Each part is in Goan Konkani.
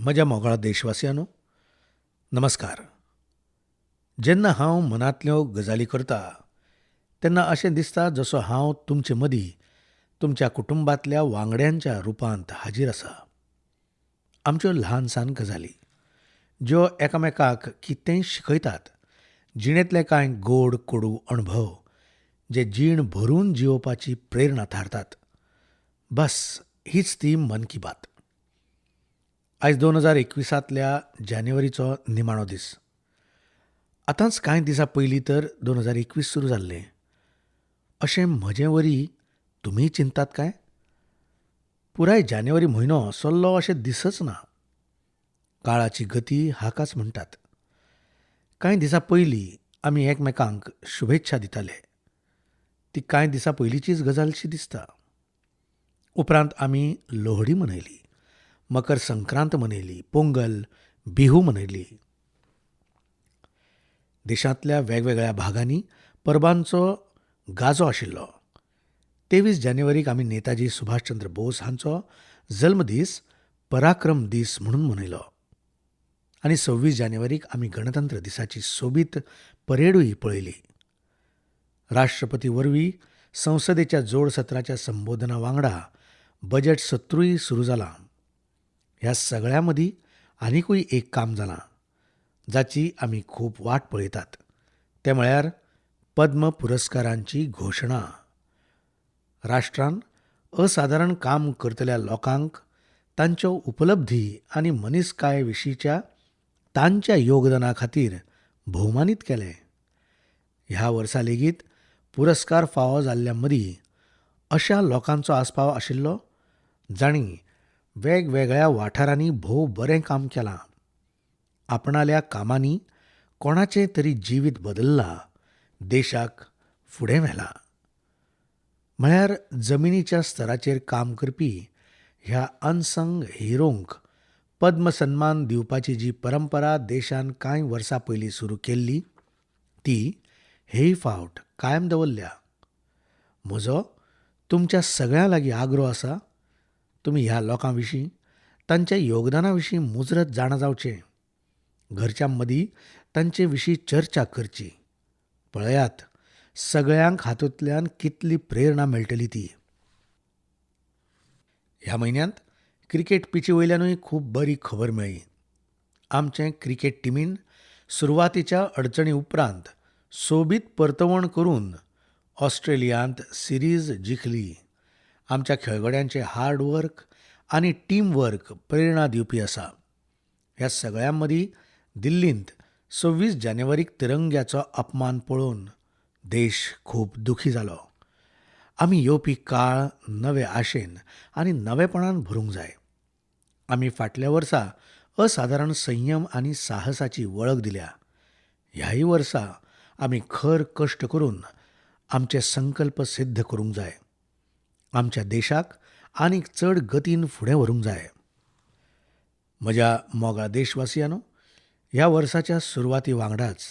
म्हज्या मोगाळ देशवासियांनो, नमस्कार. जेन्ना हांव मनांतल्यो गजाली करता तेन्ना अशें दिसता जसो हांव तुमचे मदीं तुमच्या कुटुंबांतल्या वांगड्यांच्या रुपांत हाजीर आसा. आमच्यो ल्हान सान गजाली ज्यो एकामेकाक कितेंय शिकयतात, जिणेंतले कांय गोड कोडू अणभव जे जीण भरून जियोवपाची प्रेरणा थारतात. बस हीच ती मन की बात. आयज 2021 जानेवारीचो निमाणो दीस. आतांच कांय दिसां पयलीं तर 2021 सुरू जाल्लें. अशें म्हजे वरी तुमीय चिंतात काय? पुराय जानेवारी म्हयनो सरलो अशें दिसच ना. काळाची गती हाकाच म्हणटात. कांय दिसां पयलीं आमी एकमेकांक शुभेच्छा दिताले. ती कांय दिसां पयलींचीच गजालशी दिसता. उपरांत आमी लोहडी मनयली, मकर संक्रांत मनयली, पोंगल, बिहू मनयली. देशांतल्या वेगवेगळ्या भागांनी परबांचो गाजो आशिल्लो. 23 जानेवारीक आमी नेताजी सुभाषचंद्र बोस हांचो जल्मदीस पराक्रम दीस म्हणून मनयलो आनी 26 जानेवारीक आमी गणतंत्र दिसाची सोबीत परेडूय पळयली. राष्ट्रपती वरवीं संसदेच्या जोड सत्राच्या संबोधना वांगडा बजेट सत्रूय सुरू जालां. ह्या सगळ्यां मदीं आनिकूय एक काम जालां जाची आमी खूब वाट पळयतात, तें म्हळ्यार पद्म पुरस्कारांची घोशणा. राष्ट्रान असादारण काम करतल्या लोकांक तांच्यो उपलब्धी आनी मनीसकाय विशींच्या तांच्या योगदाना खातीर भोवमानीत केलें. ह्या वर्सा लेगीत पुरस्कार फावो जाल्ल्या मदीं अशा लोकांचो आस्पाव आशिल्लो जांणी वेगवेगळ्या वाठारांनी भोव बरें काम केलां, आपणाल्या कामांनी कोणाचें तरी जिवीत बदल्लां, देशाक फुडें व्हेलां. म्हळ्यार जमिनीच्या स्तराचेर काम करपी ह्या अनसंग हिरोंक पद्म सन्मान दिवपाची जी परंपरा देशान कांय वर्सां पयलीं सुरू केल्ली ती हेय फावट कायम दवरल्या. म्हजो तुमच्या सगळ्यां लागीं आग्रो आसा, तुमी ह्या लोकां विशीं, तांच्या योगदाना विशीं मुजरत जाणा जावचें. घरच्यां मदीं तांचे विशीं चर्चा करची. पळयात सगळ्यांक हातूंतल्यान कितली प्रेरणा मेळटली ती. ह्या म्हयन्यांत क्रिकेट पिची वयल्यानूय खूब बरी खबर मेळ्ळी. आमचे क्रिकेट टिमीन सुरवातीच्या अडचणी उपरांत सोबीत परतवण करून ऑस्ट्रेलियांत सिरीज जिखली. आमच्या खेळगड्यांचें हार्ड वर्क आनी टीम वर्क प्रेरणा दिवपी आसा. ह्या सगळ्यां मदीं दिल्लींत 26 जानेवारीक तिरंग्याचो अपमान पळोवन देश खूब दुखी जालो. आमी येवपी काळ नवे आशेन आनी नवेपणान भरूंक जाय. आमी फाटल्या वर्सा असादारण संयम आनी साहसाची वळख दिल्या. ह्याय वर्सा आमी खर कश्ट करून आमचे संकल्प सिद्ध करूंक जाय. आमच्या देशाक आनीक चड गतीन फुडें व्हरूंक जाय. म्हज्या मोगाळ देशवासियांनो, ह्या वर्साच्या सुरवाती वांगडाच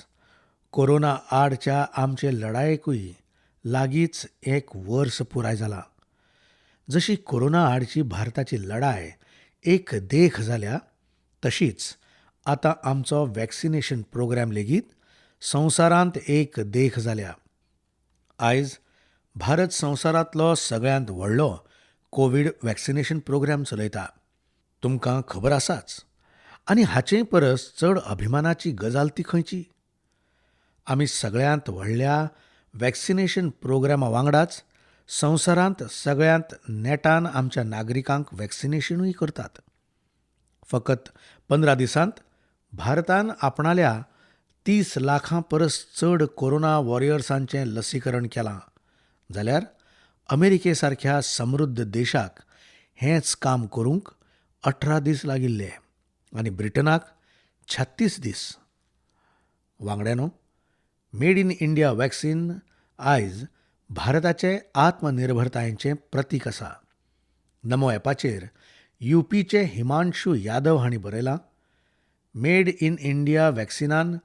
कोरोना आडच्या आमचे लढायेकूय लागींच एक वर्स पुराय जालां. जशी कोरोना आडची भारताची लढाय एक देख जाल्या, तशीच आतां आमचो वॅक्सिनेशन प्रोग्राम लेगीत संवसारांत एक देख जाल्या. आयज भारत संवसारांतलो सगळ्यांत व्हडलो कोवीड वॅक्सिनेशन प्रोग्राम चलयता. तुमकां खबर आसाच. आनी हाचे परस चड अभिमानाची गजाल ती खंयची? आमी सगळ्यांत व्हडल्या वॅक्सिनेशन प्रोग्रामा वांगडाच संवसारांत सगळ्यांत नेटान आमच्या नागरिकांक वॅक्सिनेशनूय करतात. फकत 15 दिसांत भारतान आपणाल्या 30 लाखां परस चड कोरोना वॉरियर्सांचें लसीकरण केलां, जाल्यार अमेरिके सारख्या समृद्ध देशाक हेंच काम करूंक 18 दीस लागिल्ले आनी ब्रिटनाक 36 दीस. वांगड्यानो, मेड इन इंडिया वॅक्सिन आयज भारताचे आत्मनिर्भरतायेचें प्रतीक आसा. नमो ॲपाचेर युपीचे हिमांशू यादव हांणी बरयलां, मेड इन इंडिया वॅक्सिनान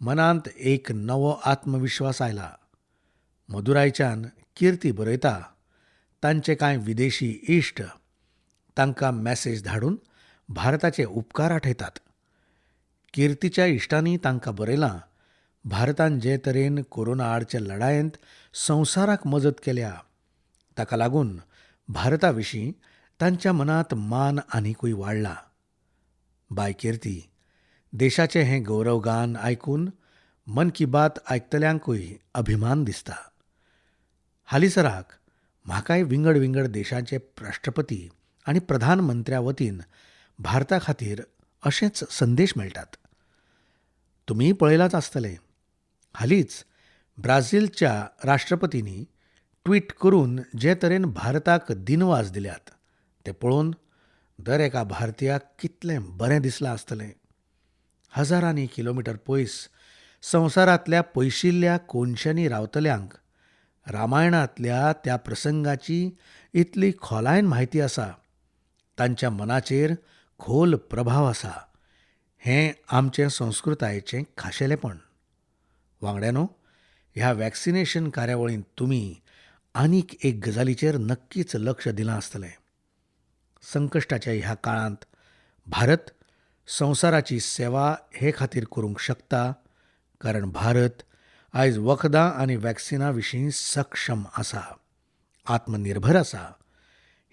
मनांत एक नवो आत्मविश्वास आयला. मदुरायच्यान किर्ती बरयता, तांचे कांय विदेशी इश्ट तांकां मॅसेज धाडून भारताचे उपकार आठयतात. किर्तीच्या इश्टांनी तांकां बरयलां, भारतान जे तरेन कोरोना आडचे लडायेंत संवसाराक मजत केल्या ताका लागून भारता विशीं तांच्या मनांत मान आनिकूय वाडला. बाय किर्ती, देशाचें हें गौरवगान आयकून मन की बात आयकतल्यांकूय अभिमान दिसता. हालींसराक म्हाकाय विंगड विंगड देशांचे राष्ट्रपती आनी प्रधानमंत्र्या वतीन भारता खातीर अशेच संदेश मेळटात. तुमीय पळयलांच आसतलें, हालींच ब्राझीलच्या राष्ट्रपतींनी ट्वीट करून जे तरेन भारताक दिनवास दिल्यात ते पळोवन दर एका भारतीयाक कितलें बरें दिसलां आसतलें. हजारांनी किलोमिटर पयस संवसारांतल्या पयशिल्ल्या कोनशांनी रावतल्यांक रामायणांतल्या त्या प्रसंगाची इतली खोलायेन म्हायती आसा, तांच्या मनाचेर खोल प्रभाव आसा, हें आमचें संस्कृतायेचें खाशेलेपण. वांगड्यांनो, ह्या वॅक्सिनेशन कार्यावळींत तुमी आनीक एक गजालीचेर नक्कीच लक्ष दिलां आसतलें. संकश्टाच्या ह्या काळांत भारत संवसाराची सेवा हे खातीर करूंक शकता, कारण भारत आयज वखदां आनी वॅक्सिना विशीं सक्षम आसा, आत्मनिर्भर आसा.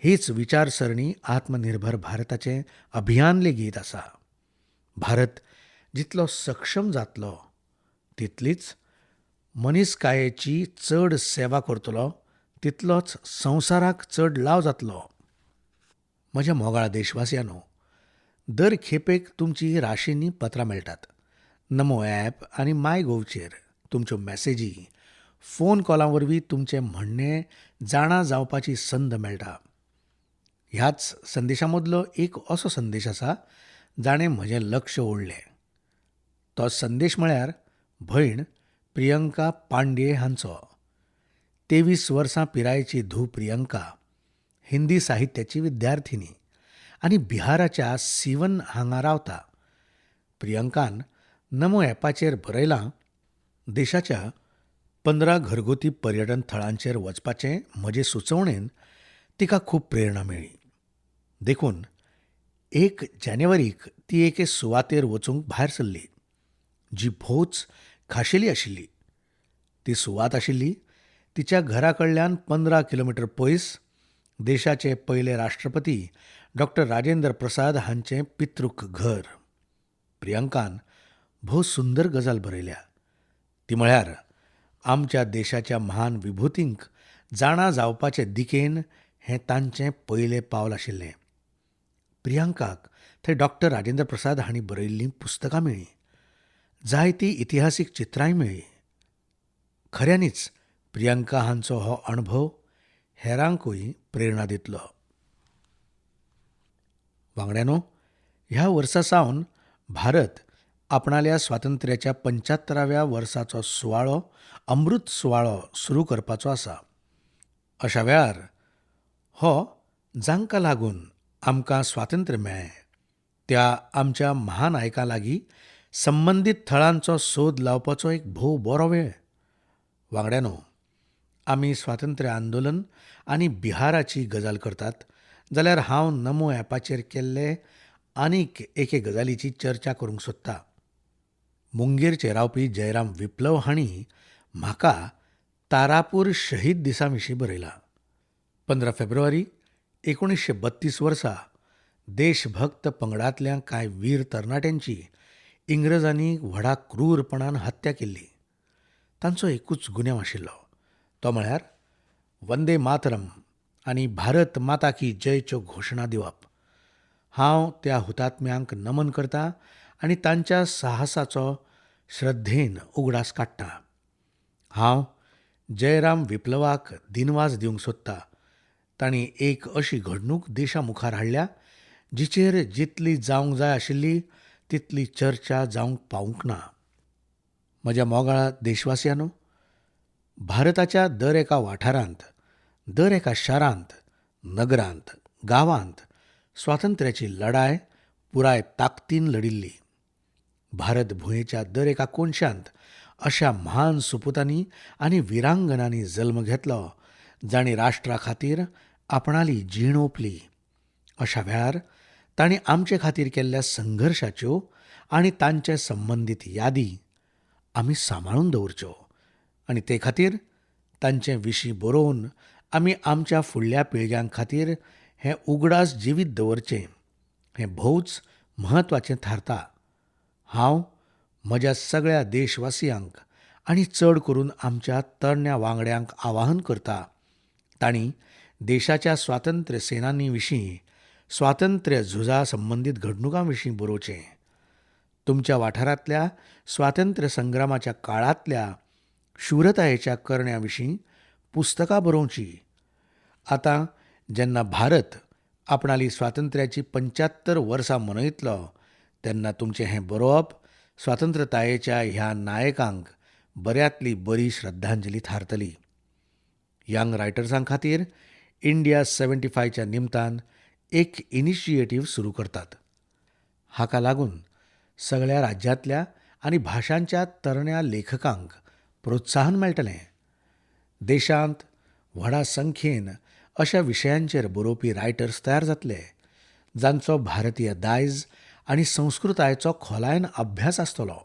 हीच विचारसरणी आत्मनिर्भर भारताचें अभियान लेगीत आसा. भारत जितलो सक्षम जातलो तितलीच मनीसकायेची चड सेवा करतलो, तितलोच संवसाराक चड लाव जातलो. म्हज्या मोगाळ देशवासियांनो, दर खेपेक तुमची राशींनी पत्रां मेळटात. नमो ॲप आनी माय गोवचेर तुमच्यो मॅसेजी, फोन कॉलां वरवीं तुमचें म्हणणें जाणा जावपाची संद मेळटा. ह्याच संदेशा मदलो एक असो संदेश आसा जाणें म्हजें लक्ष ओडलें. तो संदेश म्हळ्यार भयण प्रियंका पांडे हांचो. 23 वर्सां पिरायेची धूव प्रियंका हिंदी साहित्याची विद्यार्थिनी आनी बिहाराच्या सिवन हांगा रावता. प्रियंकान नमो ॲपाचेर बरयलां, देशाच्या 15 घरगुती पर्यटन थळांचेर वचपाचें म्हजे सुचोवणेन तिका खूब प्रेरणा मेळ्ळी. देखून 1 जानेवारीक ती एके सुवातेर वचूंक भायर सरली जी भोवच खाशेली आशिल्ली. ती सुवात आशिल्ली तिच्या घरा कडल्यान 15 किलोमिटर पयस देशाचे पयले राष्ट्रपती डॉक्टर राजेंद्र प्रसाद हांचें पितृक घर. प्रियंकान भोव सुंदर गजाल बरयल्या, ती म्हळ्यार आमच्या देशाच्या महान विभूतींक जाणा जावपाचे दिकेन हें तांचें पयलें पावल आशिल्लें. प्रियंकाक थंय डॉक्टर राजेंद्र प्रसाद हांणी बरयल्लीं पुस्तकां मेळ्ळीं, जायतीं इतिहासीक चित्रांय मेळ्ळीं. खऱ्यांनीच प्रियंका हांचो हो अणभव हेरांकूय प्रेरणा दितलो. वांगड्यांनो, ह्या वर्सा सावन भारत आपणाल्या स्वातंत्र्याच्या 75व्या वर्साचो सुवाळो, अमृत सुवाळो सुरू करपाचो आसा. अशा वेळार हो जांकां लागून आमकां स्वातंत्र्य मेळ्ळें त्या आमच्या महानायकां लागीं संबंदीत थळांचो सोद लावपाचो एक भोव बरो वेळ. वांगड्यांनो, आमी स्वातंत्र्य आंदोलन आनी बिहाराची गजाल करतात जाल्यार हांव नमो ॲपाचेर केल्ले आनीक एके गजालीची चर्चा करूंक सोदता. मुंगेरचे रावपी जयराम विप्लव हांणी म्हाका तारापूर शहीद दिसा विशीं बरयलां. 15 फेब्रुवारी 1932 वर्सा देशभक्त पंगडांतल्या कांय वीर तरणाट्यांची इंग्रजांनी व्हडा क्रूरपणान हत्या केल्ली. तांचो एकूच गुन्यांव आशिल्लो, तो म्हळ्यार वंदे मातरम आनी भारत माता की जयच्यो घोशणा दिवप. हांव त्या हुतात्म्यांक नमन करता आनी तांच्या साहसाचो श्रद्धेन उगडास काडटा. हांव जयराम विप्लवाक दिनवास दिवंक सोदता. तांणी एक अशी घडणूक देशा मुखार हाडल्या जिचेर जितली जावंक जाय आशिल्ली तितली चर्चा जावंक पावूंक ना. म्हज्या मोगाळ देशवासियांनो, भारताच्या दर एका वाठारांत, दर एका शारांत, नगरांत, गांवांत स्वातंत्र्याची लढाय पुराय ताकदीन लढिल्ली. भारत भुंयेच्या दर एका कोनशांत अशा म्हान सुपुतांनी आनी विरांगनांनी जल्म घेतलो जांणी राष्ट्रा खातीर आपणाली जीण ओंपली. अशा वेळार तांणी आमचे खातीर केल्ल्या संघर्शाच्यो आनी तांचे संबंदीत यादी आमी सांबाळून दवरच्यो आनी ते खातीर तांचे विशीं बरोवन आमी आमच्या फुडल्या पिळग्यां खातीर हें उगडास जिवीत दवरचें हें भोवच म्हत्वाचें थारता. हांव म्हज्या सगळ्या देशवासियांक आनी चड करून आमच्या तरण्या वांगड्यांक आवाहन करता, तांणी देशाच्या स्वातंत्र्य सेनानी विशीं, स्वातंत्र्य झुजा संबंदीत घडणुकां विशीं बरोवचें. तुमच्या वाठारांतल्या स्वातंत्र्य संग्रामाच्या काळांतल्या शूरतायेच्या करण्यां विशीं पुस्तकां बरोवचीं. आतां जेन्ना भारत आपणाली स्वातंत्र्याची 75 वर्सां मनयतलो तेन्ना तुमचें हें बरोवप स्वातंत्रतायेच्या ह्या नायकांक बऱ्यांतली बरी श्रद्धांजली थारतली. यंग रायटर्सां खातीर इंडिया 75च्या निमतान एक इनिशिएटीव सुरू करतात. हाका लागून सगळ्या राज्यांतल्या आनी भाशांच्या तरण्या लेखकांक प्रोत्साहन मेळटलें. देशांत व्हडा संख्येन अशा विशयांचेर बरोवपी रायटर्स तयार जातले जांचो भारतीय दायज आनी संस्कृतायेचो खोलायेन अभ्यास आसतलो.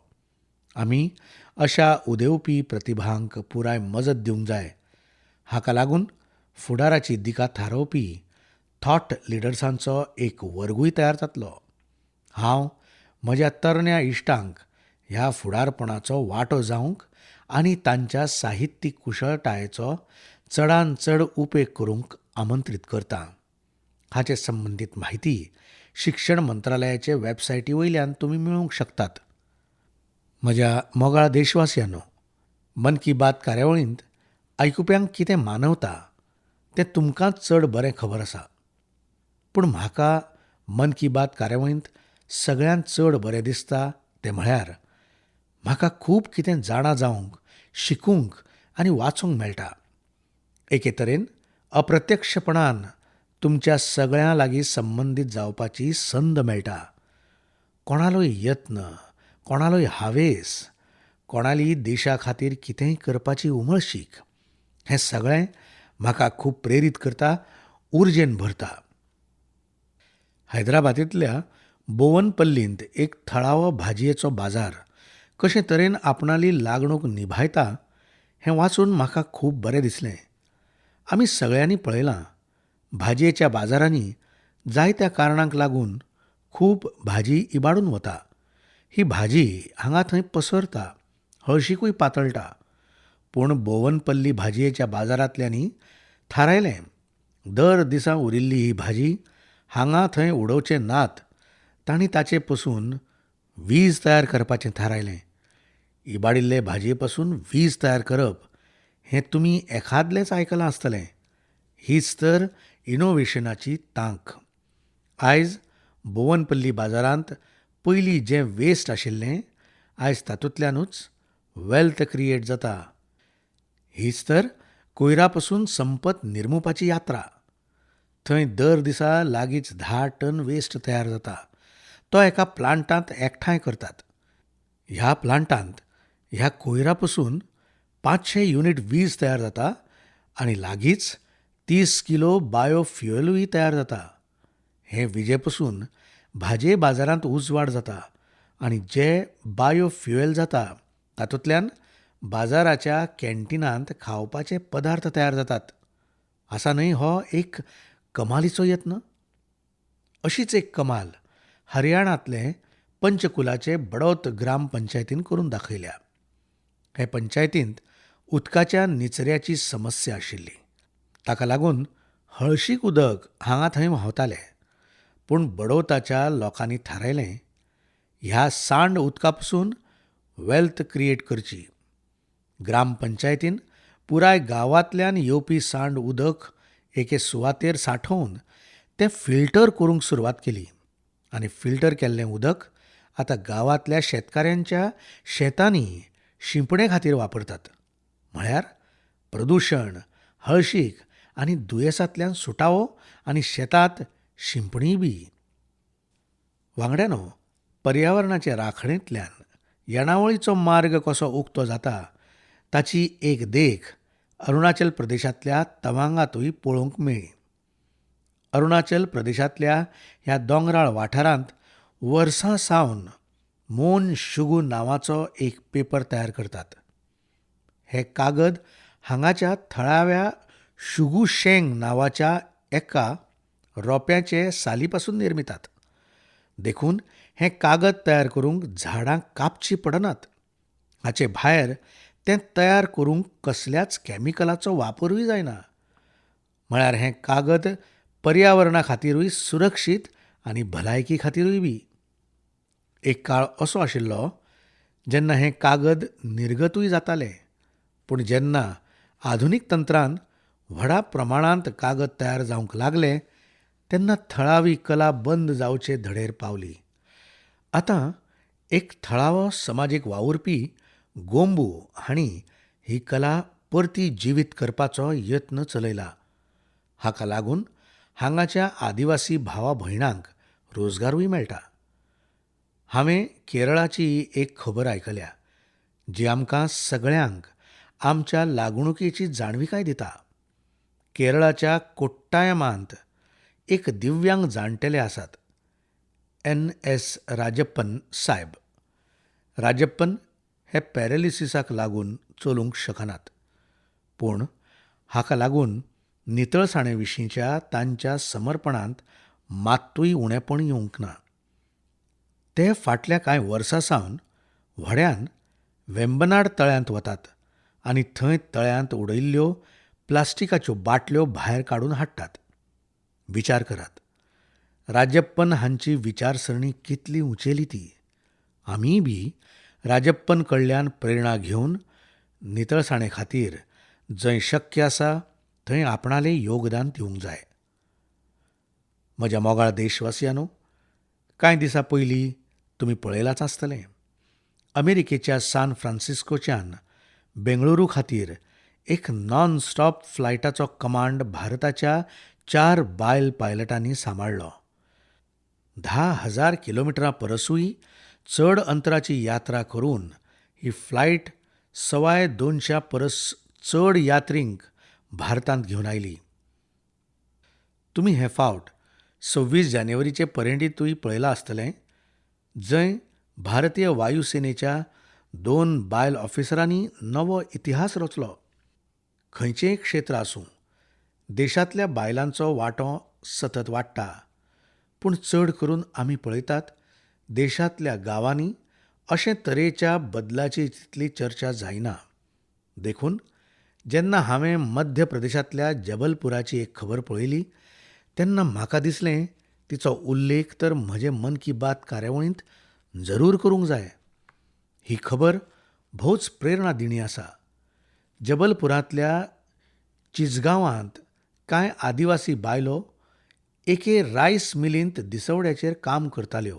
आमी अशा उदेवपी प्रतिभांक पुराय मजत दिवंक जाय. हाका लागून फुडाराची दिका थारोवपी थॉट लिडर्सांचो एक वर्गूय तयार जातलो. हांव म्हज्या तरण्या इश्टांक ह्या फुडारपणाचो वांटो जावंक आनी तांच्या साहित्यीक कुशळटायेचो चडान चड उपेग करूंक आमंत्रीत करता. हाचे संबंदीत म्हायती शिक्षण मंत्रालयाचे वेबसायटी वयल्यान तुमी मेळोवंक शकतात. म्हज्या मोगाळ देशवासियांनो, मन की बात कार्यावळींत आयकुप्यांक कितें मानवता तें तुमकांच चड बरें खबर आसा. पूण म्हाका मन की बात कार्यावळींत सगळ्यांत चड बरें दिसता तें म्हळ्यार म्हाका खूब कितें जाणा जावंक, शिकूंक आनी वाचूंक मेळटा. एके तरेन अप्रत्यक्षपणान तुमच्या सगळ्यां लागीं संबंदीत जावपाची संद मेळटा. कोणालोय यत्न, कोणालोय हावेस, कोणाली देशा खातीर कितेंय करपाची उमळशीक, हें सगळें म्हाका खूब प्रेरीत करता, उर्जेन भरता. हैदराबादेंतल्या बोवनपल्लींत एक थळावो भाजयेचो बाजार कशे तरेन आपणाली लागणूक निभायता हें वाचून म्हाका खूब बरें दिसलें. आमी सगळ्यांनी पळयलां, भाजयेच्या बाजारांनी जायत्या कारणांक लागून खूब भाजी इबाडून वता. ही भाजी हांगा थंय पसरता, हळशिकूय पातळटा. पूण बोवनपल्ली भाजयेच्या बाजारांतल्यांनी थारायलें, दर दिसा उरिल्ली ही भाजी हांगा थंय उडोवचे नात. तांणी ताचे पसून वीज तयार करपाचें थारायलें. इबाडिल्ले भाजये पसून वीज तयार करप हें तुमी एखादलेंच आयकलां आसतलें. हीच तर इनोव्हेशनाची तांक. आयज बोवनपल्ली बाजारांत पयलीं जें वेस्ट आशिल्लें आयज तातूंतल्यानूच वेल्थ क्रिएट जाता. हीच तर कोयरा पसून संपत निर्मुपाची यात्रा. थंय दर दिसा लागींच 10 टन वेस्ट तयार जाता. तो एका प्लांटांत एकठांय करतात. ह्या प्लांटांत ह्या कोयरा पसून 500 युनिट वीज तयार जाता आनी लागींच 30 किलो बायोफ्युएलूय तयार जाता. हे विजे पसून भाजये बाजारांत उजवाड जाता आनी जे बायोफ्युएल जाता तातूंतल्यान बाजाराच्या कॅन्टिनांत खावपाचे पदार्थ तयार जातात. आसा न्हय हो एक कमालीचो यत्न? अशीच एक कमाल हरियाणांतले पंचकुलाचे बडौत ग्रामपंचायतीन करून दाखयल्या. हे पंचायतींत उदकाच्या निचऱ्याची समस्या आशिल्ली. ताका लागून हळशीक उदक हांगा थंय व्हांवतालें. पूण बडौताच्या लोकांनी थारायलें, ह्या सांड उदका पसून वेल्थ क्रिएट करची. ग्रामपंचायतीन पुराय गांवांतल्यान येवपी सांड उदक एके सुवातेर सांठोवन तें फिल्टर करूंक सुरवात केली आनी फिल्टर केल्लें उदक आतां गांवांतल्या शेतकाऱ्यांच्या शेतांनी शिंपणे खातीर वापरतात. म्हळ्यार प्रदुशण, हळशीक आनी दुयेंसांतल्यान सुटावो आनी शेतांत शिंपणीय बी. वांगड्यानो, पर्यावरणाचे राखणेंतल्यान येणावळीचो मार्ग कसो उक्तो जाता ताची एक देख अरुणाचल प्रदेशांतल्या तवांगांतूय पळोवंक मेळ्ळी. अरुणाचल प्रदेशांतल्या ह्या दोंगराळ वाठारांत वर्सां सावन मोन शुगू नांवाचो एक पेपर तयार करतात. हें कागद हांगाच्या थळाव्या शुगू शेंग नांवाच्या एका रोप्याचे साली पसून निर्मितात. देखून हें कागद तयार करूंक झाडां कापचीं पडनात. हाचे भायर तें तयार करूंक कसल्याच कॅमिकलाचो वापरूय जायना. म्हळ्यार हें कागद पर्यावरणा खातिरूय सुरक्षीत आनी भलायकी खातिरूय बी. एक काळ असो आशिल्लो जेन्ना हें कागद निर्गतूय जातालें. पूण जेन्ना आधुनीक तंत्रान व्हडा प्रमाणांत कागद तयार जावंक लागलें तेन्ना थळावी कला बंद जावचे धडेर पावली. आतां एक थळावो समाजीक वावुरपी गोंबू हांणी ही कला परती जिवीत करपाचो यत्न चलयला. हाका लागून हांगाच्या आदिवासी भावा भयणांक रोजगारूय मेळटा. हांवें केरळाची एक खबर आयकल्या जी आमकां सगळ्यांक आमच्या लागणुकेची जाणविकाय दिता. केरळाच्या कोट्टायमांत एक दिव्यांग जाणटेले आसात, एन एस राजप्पन सायब. राजप्पन हे पॅरेलिसिसाक लागून चलूंक शकनात. पूण हाका लागून नितळसाणे विशींच्या तांच्या समर्पणांत मात्तूय उणेपण येवंक ना. ते फाटल्या कांय वर्सां सावन व्हड्यान वेम्बनाड तळ्यांत वतात आनी थंय तळ्यांत उडयिल्ल्यो प्लास्टिकाच्यो बाटल्यो भायर काडून हाडटात. विचार करात, राजप्पन हांची विचारसरणी कितली उंचेली ती. आमीय बी राजप्पन कडल्यान प्रेरणा घेवन नितळसाणे खातीर जंय शक्य आसा थंय आपणालें योगदान दिवंक जाय. म्हज्या मोगाळ देशवासियांनो, कांय दिसां पयलीं तुमी पळयलांच आसतलें, अमेरिकेच्या सान फ्रांसिस्कोच्यान बेंगळुरू खातीर एक नॉन स्टॉप फ्लायटाचो कमांड भारताच्या 4 बायल पायलटांनी सांबाळ्ळो. 10,000 किलोमिटरां परसूय चड अंतराची यात्रा करून ही फ्लायट 225 परस चड यात्रींक भारतांत घेवन आयली. तुमी हे फावट 26 जानेवारीचे परेडींतूय पळयलां आसतलें, जंय भारतीय वायुसेनेच्या 2 बायल ऑफिसरांनी नवो इतिहास रचलो. खंयचेंय क्षेत्र आसूं, देशांतल्या बायलांचो वांटो सतत वाडटा. पूण चड करून आमी पळयतात देशांतल्या गांवांनी अशे तरेच्या बदलाची तितली चर्चा जायना. देखून जेन्ना हांवें मध्य प्रदेशांतल्या जबलपुराची एक खबर पळयली तेन्ना म्हाका दिसलें तिचो उल्लेख तर म्हजे मन की बात कार्यावळींत जरूर करूंक जाय. ही खबर भोवच प्रेरणा दिणी आसा. जबलपुरांतल्या चिजगांवांत कांय आदिवासी बायलो एके रायस मिलींत दिसवड्याचेर काम करताल्यो.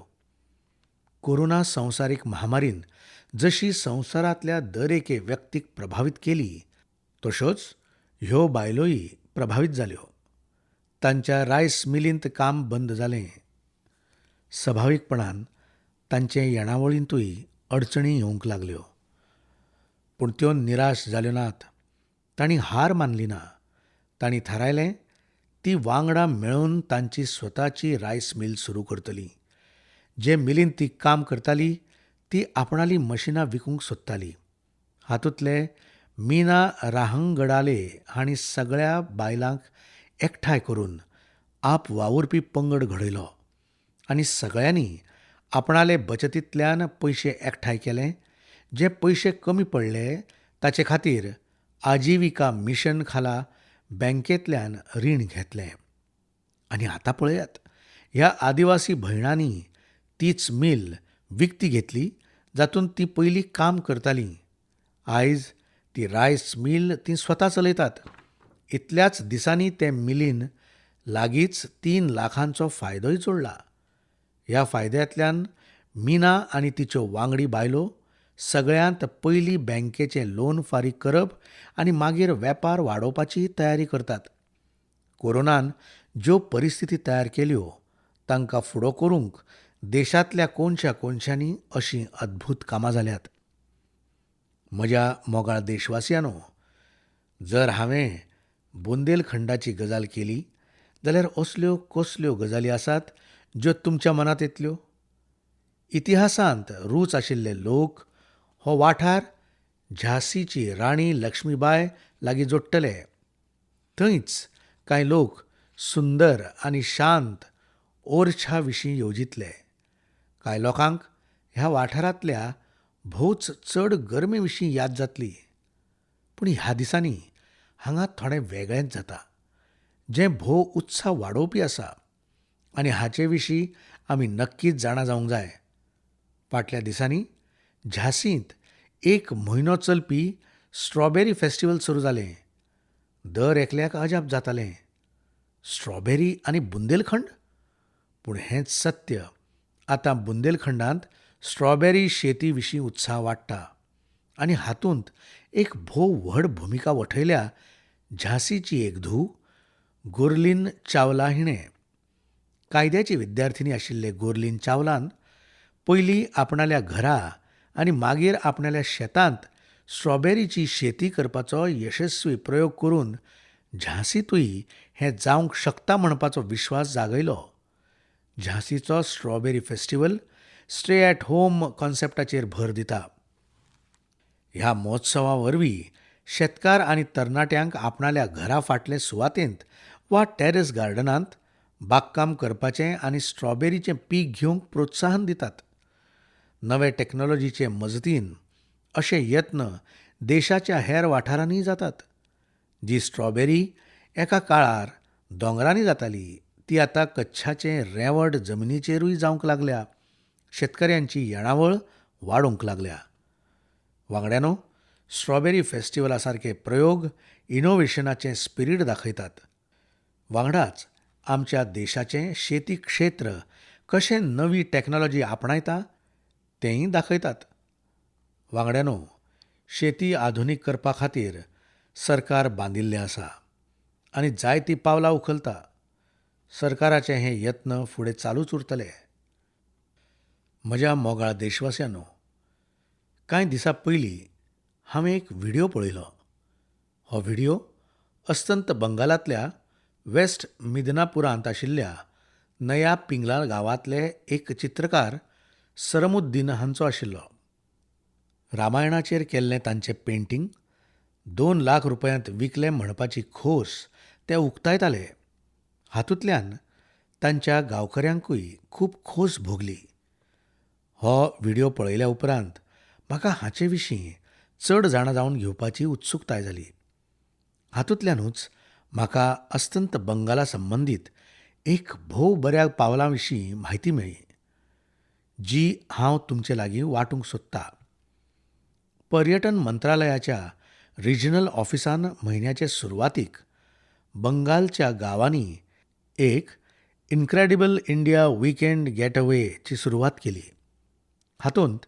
कोरोना संवसारीक महामारीन जशी संवसारांतल्या दर एके व्यक्तीक प्रभावीत केली तश्योच ह्यो बायलोय प्रभावीत जाल्यो. तांच्या रायस मिलींत काम बंद जालें. सभावीकपणान तांचे येणावळींतूय अडचणी येवंक लागल्यो. पूण त्यो निराश जाल्यो नात. तांणी हार मानली ना. तांणी थारायलें ती वांगडा मेळून तांची स्वताची रायस मिल सुरू करतली. जे मिलींत ती काम करताली ती आपणाली मशिनां विकूंक सोदताली. हातूंतले मीना राहंगडाले हांणी सगळ्या बायलांक एकठांय करून आप वावुरपी पंगड घडयलो आनी सगळ्यांनी आपणाले बचतींतल्यान पयशे एकठांय केले. जे पयशे कमी पडले ताचे खातीर आजिविका मिशन खाला बँकेंतल्यान रीण घेतलें. आनी आतां पळयात, ह्या आदिवासी भयणांनी तीच मिल विकती घेतली जातूंत ती पयलीं काम करतालीं. आयज ती रायस मिल ती स्वता चलयतात. इतल्याच दिसांनी ते मिलीन लागींच 3 लाखांचो फायदोय जोडला. ह्या फायद्यांतल्यान मीना आनी तिच्यो वांगडी बायलो सगळ्यांत पयलीं बँकेचें लोन फारीक करप आनी मागीर वेपार वाडोवपाची तयारी करतात. कोरोनान ज्यो परिस्थिती तयार केल्यो तांकां फुडो करूंक देशांतल्या कोनशा कोनशांनी अशीं अद्भूत कामां जाल्यात. म्हज्या मोगाळ देशवासियांनो, जर हांवें बुंदेलखंडाची गजाल केली जाल्यार असल्यो कसल्यो गजाली आसात ज्यो तुमच्या मनांत येतल्यो? इतिहासांत रूच आशिल्ले लोक हो वाठार झांसीची राणी लक्ष्मीबाय लागीं जोडटले. थंयच कांय लोक सुंदर आनी शांत ओरछा विशीं येवजितले. कांय लोकांक ह्या वाठारांतल्या भोवच चड गरमे विशीं याद जातली. पूण ह्या दिसांनी हांगा थोडें वेगळेंच जाता, जें भोव उत्साह वाडोवपी आसा आनी हाचे विशीं आमी नक्कीच जाणा जावंक जाय. फाटल्या दिसांनी झांसींत एक म्हयनो चलपी स्ट्रॉबेरी फेस्टिवल सुरू जालें. दर एकल्याक अजाप जातालें, स्ट्रॉबेरी आनी बुंदेलखंड? पूण हेंच सत्य. आतां बुंदेलखंडांत स्ट्रॉबेरी शेती विशीं उत्साह वाडटा आनी हातूंत एक भोव व्हड भुमिका वठयल्या झांसीची एक धूव गोर्लीन चावला हिणें. कायद्याची विद्यार्थिनी आशिल्ले गोर्लीन चावलान पयलीं आपणाल्या घरा आनी मागीर आपणाल्या शेतांत स्ट्रॉबेरीची शेती करपाचो यशस्वी प्रयोग करून झांसींतूय हें जावंक शकता म्हणपाचो विश्वास जागयलो. झांसीचो strawberry festival stay at home कॉन्सेप्टाचेर भर दिता. ह्या महोत्सवा वरवीं शेतकार आनी तरणाट्यांक आपणाल्या घरा फाटले सुवातेंत वा टॅरेस गार्डनांत बागकाम करपाचें आनी स्ट्रॉबेरीचें पीक घेवंक प्रोत्साहन दितात. नवे टॅक्नोलॉजीचे मजतीन अशे यत्न देशाच्या हेर वाठारांनीय जातात. जी स्ट्रॉबेरी एका काळार दोंगरांनी जाताली ती आतां कच्छाचे रेंवट जमनीचेरूय जावंक लागल्या. शेतकऱ्यांची येणावळ वाडूंक लागल्या. वांगड्यांनो, स्ट्रॉबेरी फेस्टिवला सारके प्रयोग इनोव्हेशनाचें स्पिरीट दाखयतात. वांगडाच आमच्या देशाचें शेती क्षेत्र कशें नवी टॅक्नोलॉजी आपणायता तेंय दाखयतात. वांगड्यांनो, शेती आधुनीक करपा खातीर सरकार बांदिल्लें आसा आनी जायतीं पावलां उखलता. सरकाराचे हे यत्न फुडें चालूच उरतले. म्हज्या मोगाळ देशवासियांनो, कांय दिसां पयलीं हांवें एक व्हिडियो पळयलो. हो व्हिडियो अस्तंत बंगालांतल्या वेस्ट मिदनापुरांत आशिल्ल्या नया पिंगला गांवांतले एक चित्रकार सरमुद्दीन हांचो आशिल्लो. रामायणाचेर केल्लें तांचें पेंटींग 2 लाख रुपयांत विकलें म्हणपाची खोस ते उक्तायताले. हातूंतल्यान तांच्या गांवकऱ्यांकूय खूब खोस भोगली. हो व्हिडियो पळयल्या उपरांत म्हाका हाचे विशीं चड जाणा जावन घेवपाची उत्सुकताय जाली. हातूंतल्यानूच म्हाका अस्तंत बंगाला संबंदीत एक भोव बऱ्या पावलां विशीं म्हायती मेळ्ळी, जी हांव तुमचे लागीं वांटूंक सोदतां. पर्यटन मंत्रालयाच्या रिजनल ऑफिसान म्हयन्याचे सुरवातीक बंगालच्या गांवांनी एक इनक्रेडिबल इंडिया विकेंड गेटअवेची सुरवात केली. हातूंत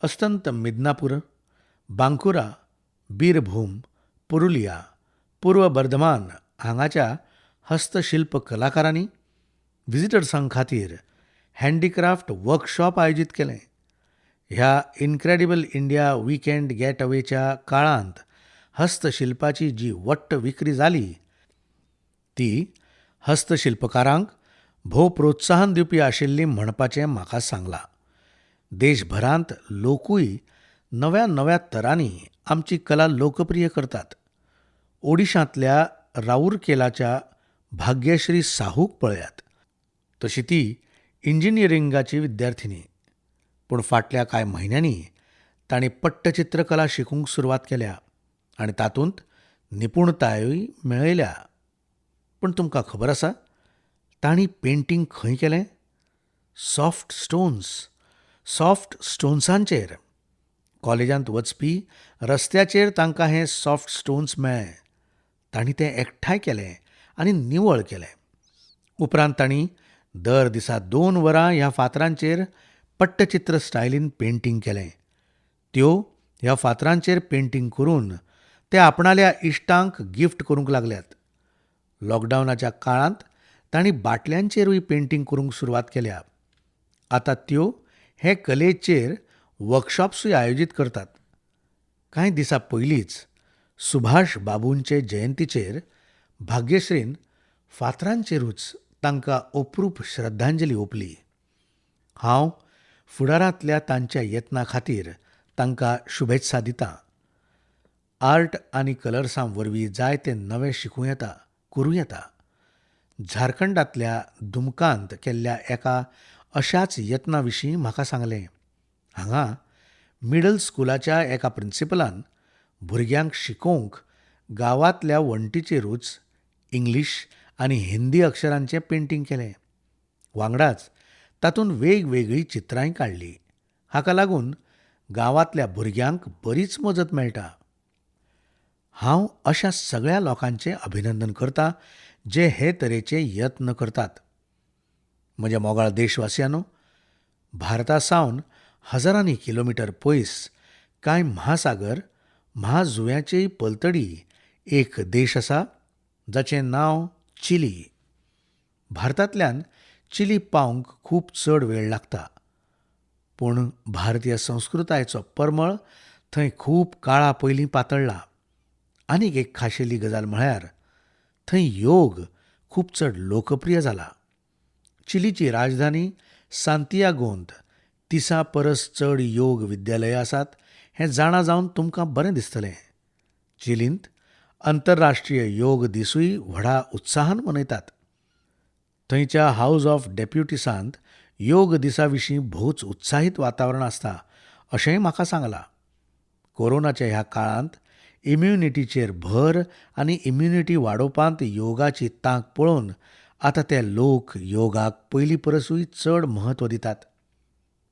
अस्तंत मिदनापूर, बांकुरा, बीरभूम, पुरुलिया, पूर्व बर्धमान हांगाच्या हस्तशिल्प कलाकारांनी विजिटर्सां खातीर हँडीक्राफ्ट वर्कशॉप आयोजीत केलें. ह्या इनक्रेडिबल इंडिया विकेंड गेटअवेच्या काळांत हस्तशिल्पाची जी वट्ट विक्री जाली ती हस्तशिल्पकारांक भोव प्रोत्साहन दिवपी आशिल्ली म्हणपाचें म्हाका सांगलां. देशभरांत लोकूय नव्या नव्या तरांनी आमची कला लोकप्रिय करतात. ओडिशांतल्या राऊरकेलाच्या भाग्यश्री साहूक पळयात. तशी ती इंजिनियरिंगाची विद्यार्थिनी, पूण फाटल्या कांय म्हयन्यांनी तांणी पट्टचित्रकला शिकूंक सुरवात केल्या आनी तातूंत निपुणतायूय मेळयल्या. पूण तुमकां खबर आसा तांणी पेंटींग खंय केलें? सॉफ्ट स्टोन्स, सॉफ्ट स्टोन्सांचेर. कॉलेजांत वचपी रस्त्याचेर तांकां हे सॉफ्ट स्टोन्स मेळ्ळे. तांणी तें एकठांय केलें आनी निवळ केलें. उपरांत तांणी दर दिसा 2 वरां ह्या फातरांचेर पट्टचित्र स्टायलीन पेंटींग केलें. त्यो ह्या फातरांचेर पेंटींग करून ते आपणाल्या इश्टांक गिफ्ट करूंक लागल्यात. लॉकडावनाच्या काळांत तांणी बाटल्यांचेरूय पेंटींग करूंक सुरवात केल्या. आतां त्यो हे कलेचेर वर्कशॉप्सूय आयोजीत करतात. कांय दिसां पयलींच सुभाष बाबूंचे जयंतीचेर भाग्यश्रीन फातरांचेरूच तांकां अप्रूप श्रद्धांजली ओंपली. हांव फुडारांतल्या तांच्या यत्नां खातीर तांकां शुभेत्सा दितां. आर्ट आनी कलर्सां वरवीं जायतें नवें शिकूं येता, करूं येता. झारखंडांतल्या दुमकांत केल्ल्या एका अशाच यत्ना विशीं म्हाका सांगलें. हांगा मिडल स्कुलाच्या एका प्रिन्सिपलान भुरग्यांक शिकोवंक गांवांतल्या वण्टीचेरूच इंग्लीश आनी हिंदी अक्षरांचें पेंटींग केलें. वांगडाच तातूंत वेगवेगळीं चित्रांय काडलीं. हाका लागून गांवांतल्या भुरग्यांक बरीच मजत मेळटा. हांव अशा सगळ्या लोकांचें अभिनंदन करतां जे हे तरेचे यत्न करतात. म्हज्या मोगाळ देशवासियांनो, भारता सावन हजारांनी किलोमिटर पयस कांय म्हासागर, म्हाजुंव्याचेय पलतडी एक देश आसा जाचें नांव चिली. भारतांतल्यान चिली पावंक खूब चड वेळ लागता, पूण भारतीय संस्कृतायेचो परमळ थंय खूब काळा पयलीं पातळ्ळा. आनीक एक खाशेली गजाल म्हळ्यार थंय योग खूब चड लोकप्रिय जाला. चिलीची राजधानी सांतियागोंत 30 परस चड योग विद्यालयां आसात हें जाणा जावन तुमकां बरें दिसतलें. चिलींत अंतरराष्ट्रीय योग दिसूय व्हडा उत्साहान मनयतात. थंयच्या हावज ऑफ डेप्युटीसांत योग दिसा विशीं भोवच उत्साहीत वातावरण आसता अशेंय म्हाका सांगलां. कोरोनाच्या ह्या काळांत इम्युनिटीचेर भर आनी इम्युनिटी वाडोवपांत योगाची तांक पळोवन आतां ते लोक योगाक पयलीं परसूय चड म्हत्व दितात.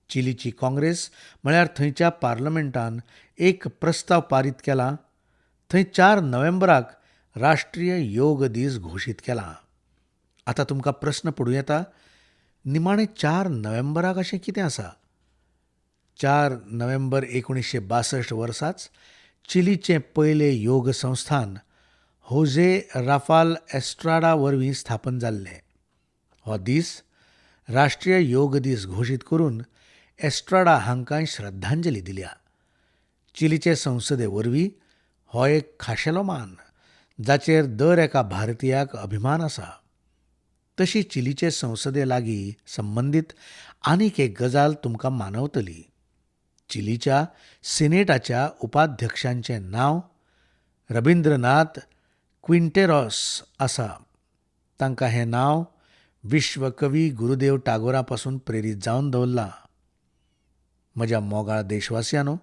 चिलीची काँग्रेस म्हळ्यार थंयच्या पार्लमेंटान एक प्रस्ताव पारीत केला. थंय 4 नोव्हेंबराक राष्ट्रीय योग दीस घोशीत केला. आतां तुमकां प्रस्न पडूं येता, निमाणें 4 नोव्हेंबराक अशें कितें आसा? 4 नोव्हेंबर 1962 वर्साच चिलीचें पयलें योग संस्थान होजे राफाल एस्ट्राडा वरवीं स्थापन जाल्लें. हो दीस राष्ट्रीय योग दीस घोशीत करून एस्ट्राडा हांकां श्रद्धांजली दिल्या. चिलीचे संसदे वरवीं हो एक खाशेलो मान जाचेर दर एका भारतीयाक अभिमान आसा. तशी चिलीचे संसदे लागीं संबंदीत आनीक एक गजाल तुमकां मानवतली. चिलीच्या सिनेटाच्या उपाध्यक्षांचें नांव रबिंद्रनाथ क्विंटेरॉस आसा. तांकां हें नांव विश्वकवी गुरुदेव टागोरा पासून प्रेरीत जावन दवरलां. म्हज्या मोगाळ देशवासियांनो,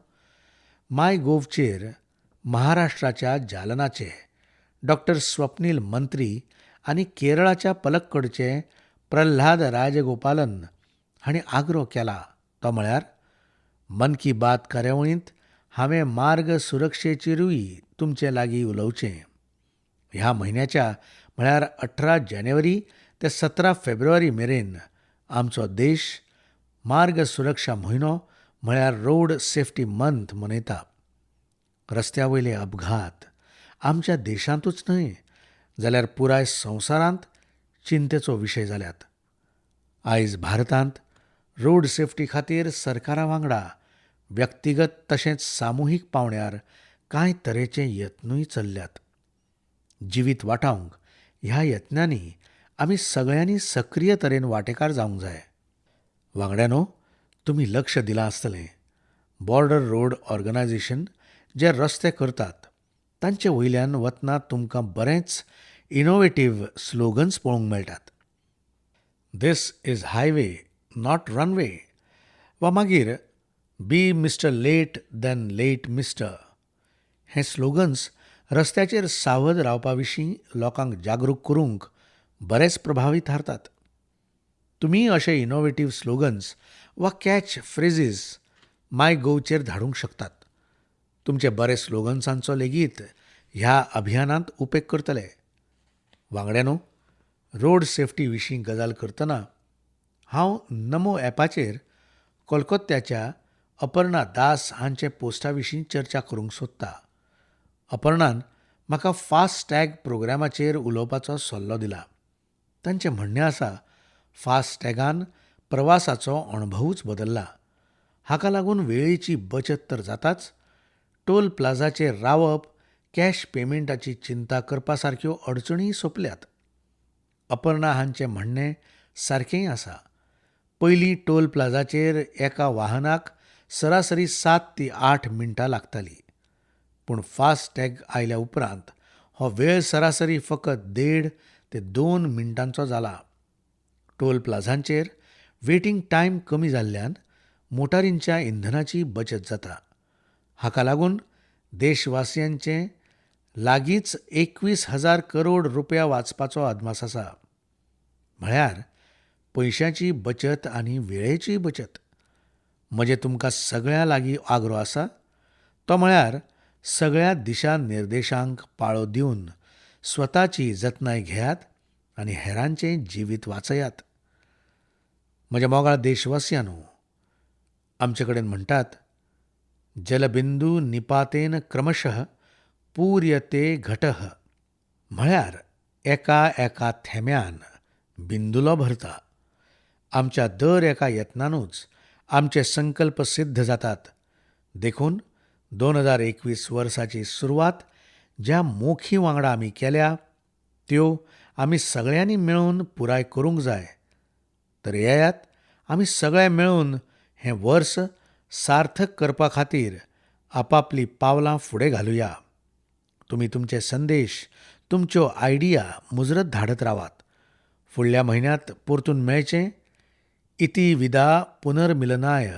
माय गोवचेर महाराष्ट्राच्या जालनाचे डॉक्टर स्वप्नील मंत्री आनी केरळाच्या पलक्कडचे प्रल्हाद राजगोपालन हांणी आग्रो केला तो म्हळ्यार मन की बात कार्यावळींत हांवें मार्ग सुरक्षेचेरूय तुमचे लागीं उलोवचें. ह्या म्हयन्याच्या म्हळ्यार 18 जानेवारी ते 17 फेब्रुवारी मेरेन आमचो देश मार्ग सुरक्षा म्हयनो म्हळ्यार रोड सेफ्टी मंथ मनयता. रस्त्या वयले अपघात आमच्या देशांतूच न्हय जाल्यार पुराय संवसारांत चिंतेचो विशय जाल्यात. आयज भारतांत रोड सेफ्टी खातीर सरकारा वांगडा व्यक्तिगत तशेंच सामुहीक पावंड्यार कांय तरेचे यत्नूय चल्ल्यात. जिवीत वाटावंक ह्या यत्नांनी आमी सगळ्यांनी सक्रीय तरेन वांटेकार जावंक जाय. वांगड्यांनो, तुमी लक्ष दिलां आसतलें, बॉर्डर रोड ऑर्गनायझेशन जे रस्ते करतात तांचे वयल्यान वतना तुमकां बरेंच इनोवेटीव स्लोगन्स पळोवंक मेळटात. This is highway not runway, वा मागीर be mister late than late mister. हे स्लोगन्स रस्त्याचेर सावध रावपा विशीं लोकांक जागरूक करूंक बरेच प्रभावी थारतात. तुमी अशे इनोवेटीव स्लोगन्स वा कॅच फ्रेजीस माय गोवचेर धाडूंक शकतात. तुमचे बरे स्लोगन्सांचो लेगीत ह्या अभियानांत उपेग करतले. वांगड्यांनो, रोड सेफ्टी विशीं गजाल करतना हांव नमो ॲपाचेर कोलकोत्त्याच्या अपर्णा दास हांचे पोस्टा विशीं चर्चा करूंक सोदता. अपर्णान म्हाका फास्ट टॅग प्रोग्रामाचेर उलोवपाचो सल्लो दिला. तांचें म्हणणें आसा, फास्ट टॅगान प्रवासाचो अणभवूच बदल्ला. हाका लागून वेळेची बचत तर जाताच, टोल प्लाझाचेर रावप, कॅश पेमेंटाची चिंता करपा सारक्यो अडचणीय सोंपल्यात. अपर्णा हांचें म्हणणें सारकेंय आसा. पयलीं टोल प्लाझाचेर एका वाहनाक सरासरी सात ती आठ मिनटां लागतालीं. पूण फास्ट टॅग आयल्या उपरांत हो वेळ सरासरी फकत देड ते दोन मिनटांचो जाला. टोल प्लाझांचेर वेटींग टायम कमी जाल्ल्यान मोटारींच्या इंधनाची बचत जाता. हाका लागून देशवासियांचे लागींच 21,000 करोड रुपया वाचपाचो अदमास आसा. म्हळ्यार पयशांची बचत आनी वेळेचीय बचत. म्हजें तुमकां सगळ्यां लागीं आग्रो आसा तो म्हळ्यार सगळ्या दिशा निर्देशांक पाळो दिवन स्वताची जतनाय घेयात आनी हेरांचें जिवीत वाचयात. म्हज्या मोगाळ देशवासियांनो, आमचे कडेन म्हणटात, जलबिंदू निपातेन क्रमशः पूर्यते घटः, म्हळ्यार एका एका थेंब्यान बिंदुलो भरता. आमच्या दर एका यत्नानूच आमचे संकल्प सिद्ध जातात. देखून 2021 वर्साची सुरवात ज्या मोखी वांगडा आमी केल्या त्यो आमी सगळ्यांनी मेळून पुराय करूंक जाय. तर येयात आमी सगळे मेळून हें वर्स सार्थक करपा खातीर आपापलीं पावलां फुडें घालुया. तुमी तुमचे संदेश, तुमच्यो आयडिया मुजरत धाडत रावात. फुडल्या म्हयन्यांत परतून मेळचें. इति विदा पुनर्मिलनाय.